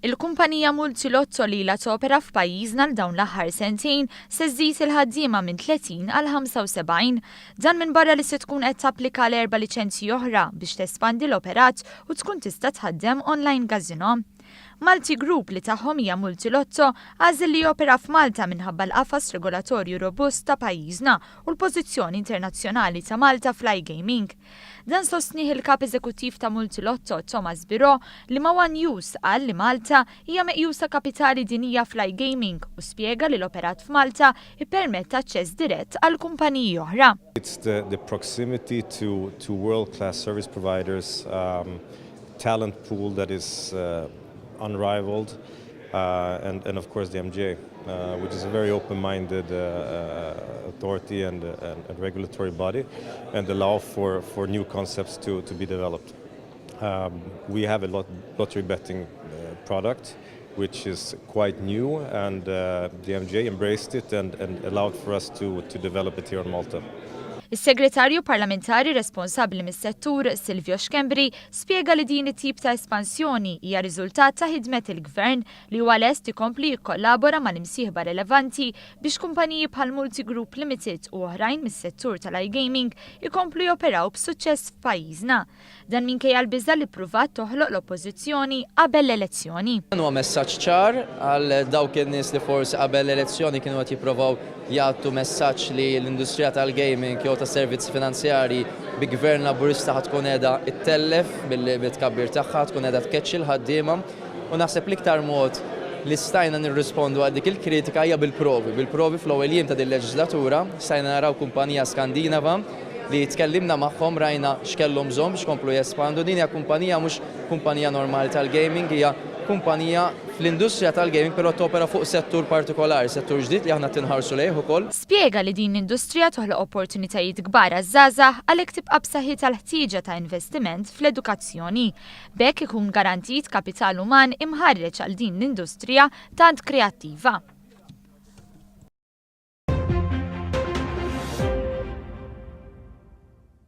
Il-kumpanija Multilotto li ilha topera f'pajjiżna għal dawn l-aħħar sentejn se żżid il-ħaddiema minn 30 għal 75. Dan minbarra li se tkun qed tapplika għal erba' liċenzji oħra biex tespandi l-operat u tkun tista' tħaddem online casino. Multi Group li tagħhom hija Multilotto għażel li jopera f'Malta minħabba l-qafas regolatorju robust ta' pajjiżna u l-pożizzjoni internazzjonali ta' Malta fl-iGaming. Dan sostnieh il-Kap Eżekuttiv ta' Multilotto, Thomas Biro, li ma' one News qal li Malta hija meqjusa kapitali dinjija fl-iGaming u spjega li l-operat f'Malta ippermetta aċċess dirett għal kumpaniji oħra. It's the proximity to world-class service providers, talent pool that is unrivaled, and of course the MGA, which is a very open-minded authority and regulatory body, and allow for new concepts to be developed. We have a lottery betting product, which is quite new, and the MGA embraced it and allowed for us to develop it here in Malta. Is-Segretarju Parlamentari responsabbli mis-settur, Silvio Schembri, spjega li din it-tip ta' espansjoni hija riżultat ta' ħidmet il-Gvern li huwa lest ikompli jikkollabora mal-imsieħba relevanti biex kumpaniji bħal Multi Group Limited u oħrajn mis-settur tal-iGaming ikomplu joperaw b'suċċess f'pajjiżna. Dan minkejja l-biża li ppruvat toħloq l-Oppożizzjoni qabel l-elezzjoni. Dan huwa messaġġ ċar għal dawk in-nies li forsi qabel l-elezzjoni kienu qed jipprovaw jagħtu messaġġ li l-industrija tal-gaming jew tas-servizzi finanzjarji bi gvern Laburista ħa tkun qiegħda ttellef bil-tkabbir tagħha, tkun qiegħda tkeċċi l-ħaddiema, u naħseb l-iktar mod li stajna nirrispondu għal dik il-kritika hija bil-provi. Bil-provi fl-ewwel jiem ta' din leġislatura stajna naraw kumpanija Skandinava li tkellimna magħhom, rajna x'kellhom bżonn biex komplu jespandu. Din hija kumpanija mhux kumpanija normali tal-gaming, hija kumpanija fl-industrija tal-gaming, però topera fuq settur partikolari, settur ġdid li aħna tinħarsu lejh ukoll. Spjega li din l-industrija toħloq opportunitajiet kbar għaż-żgħażagħ, għalhekk tibqa' b'saħħitha l-ħtieġa ta' investiment fl-edukazzjoni. B'hekk ikun garantit kapital uman imħarreġ għal din l-industrija tant kreattiva.